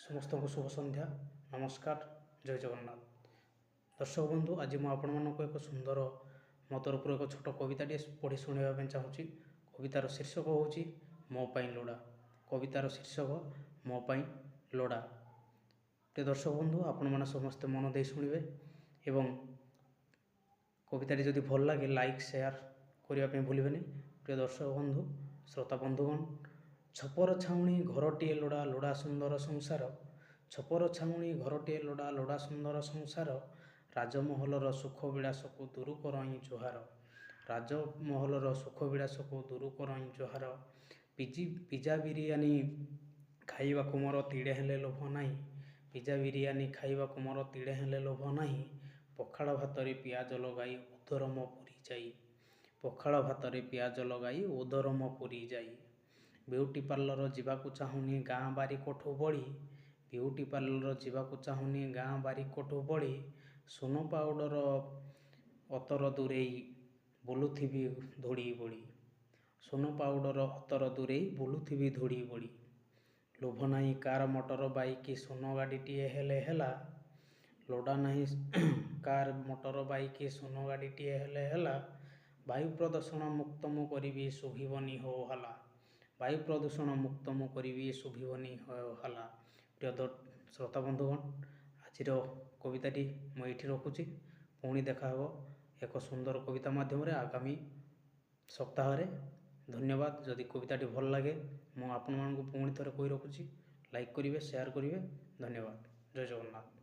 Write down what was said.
ସମସ୍ତଙ୍କୁ ଶୁଭ ସନ୍ଧ୍ୟା, ନମସ୍କାର, ଜୟ ଜଗନ୍ନାଥ। ଦର୍ଶକ ବନ୍ଧୁ, ଆଜି ମୁଁ ଆପଣମାନଙ୍କୁ ଏକ ସୁନ୍ଦର ମୋ ତରଫରୁ ଏକ ଛୋଟ କବିତାଟିଏ ପଢ଼ି ଶୁଣାଇବା ପାଇଁ ଚାହୁଁଛି। କବିତାର ଶୀର୍ଷକ ହେଉଛି ମୋ ପାଇଁ ଲୋଡ଼ା। କବିତାର ଶୀର୍ଷକ ମୋ ପାଇଁ ଲୋଡ଼ା। ପ୍ରିୟ ଦର୍ଶକ ବନ୍ଧୁ, ଆପଣମାନେ ସମସ୍ତେ ମନ ଦେଇ ଶୁଣିବେ ଏବଂ କବିତାଟି ଯଦି ଭଲ ଲାଗେ, ଲାଇକ୍ ସେୟାର କରିବା ପାଇଁ ଭୁଲିବେନି। ପ୍ରିୟ ଦର୍ଶକ ବନ୍ଧୁ, ଶ୍ରୋତା ବନ୍ଧୁଗଣ, ଛପର ଛାଉଣି ଘରଟିଏ ଲୋଡ଼ା, ଲୋଡ଼ା ସୁନ୍ଦର ସଂସାର। ଛପର ଛାଉଣି ଘରଟିଏ ଲୋଡ଼ା, ଲୋଡ଼ା ସୁନ୍ଦର ସଂସାର। ରାଜମହଲର ସୁଖ ବିଳାସକୁ ଦୂରୁ କରଇଁ ଜୁହାର। ରାଜମହଲର ସୁଖ ବିଳାସକୁ ଦୂରୁ କରଇଁ ଜୁହାର। ପିଜା ବିରିୟାନୀ ଖାଇବାକୁ ମୋର ତିଳେ ହେଲେ ଲୋଭ ନାହିଁ। ପିଜା ବିରିୟାନୀ ଖାଇବାକୁ ମୋର ତିଳେ ହେଲେ ଲୋଭ ନାହିଁ। ପଖାଳ ଭାତରେ ପିଆଜ ଲଗାଇ ଉଦର ମୋ ପୁରିଯାଇ। ପଖାଳ ଭାତରେ ପିଆଜ ଲଗାଇ ଉଦର ମୋ ପୁରିଯାଇ। ବିୟୁଟି ପାର୍ଲର ଯିବାକୁ ଚାହୁଁନି ଗାଁ ବାରିକଠୁ ବଳି। ବିୟୁଟି ପାର୍ଲର ଯିବାକୁ ଚାହୁଁନି ଗାଁ ବାରିକଠୁ ବଳି। ସୁନ ପାଉଡ଼ର ଅତର ଦୂରେଇ ବୁଲୁଥିବି ଧୂଳି ବୋଳି। ସୁନ ପାଉଡ଼ର ଅତର ଦୂରେଇ ବୁଲୁଥିବି ଧୂଳି ବୋଳି। ଲୋଭ ନାହିଁ କାର, ମଟର, ବାଇକ୍, ସୁନ ଗାଡ଼ିଟିଏ ହେଲେ ହେଲା। ଲୋଡ଼ା ନାହିଁ କାର୍, ମଟର, ବାଇକ୍, ସୁନ ଗାଡ଼ିଟିଏ ହେଲେ ହେଲା। ବାୟୁ ପ୍ରଦୂଷଣ ମୁକ୍ତ ମୁଁ କରିବି, ଶୁଭିବନି ହୋ ହାଲା। ବାୟୁ ପ୍ରଦୂଷଣ ମୁକ୍ତ ମୁଁ କରିବି, ଶୁଭିବନି ହୋ ହାଲା। ପ୍ରିୟ ଶ୍ରୋତା ବନ୍ଧୁଗଣ, ଆଜିର କବିତାଟି ମୁଁ ଏଇଠି ରଖୁଛି। ପୁଣି ଦେଖାହେବ ଏକ ସୁନ୍ଦର କବିତା ମାଧ୍ୟମରେ ଆଗାମୀ ସପ୍ତାହରେ। ଧନ୍ୟବାଦ। ଯଦି କବିତାଟି ଭଲ ଲାଗେ, ମୁଁ ଆପଣମାନଙ୍କୁ ପୁଣି ଥରେ କହି ରଖୁଛି, ଲାଇକ୍ କରିବେ, ସେୟାର କରିବେ। ଧନ୍ୟବାଦ। ଜୟ ଜଗନ୍ନାଥ।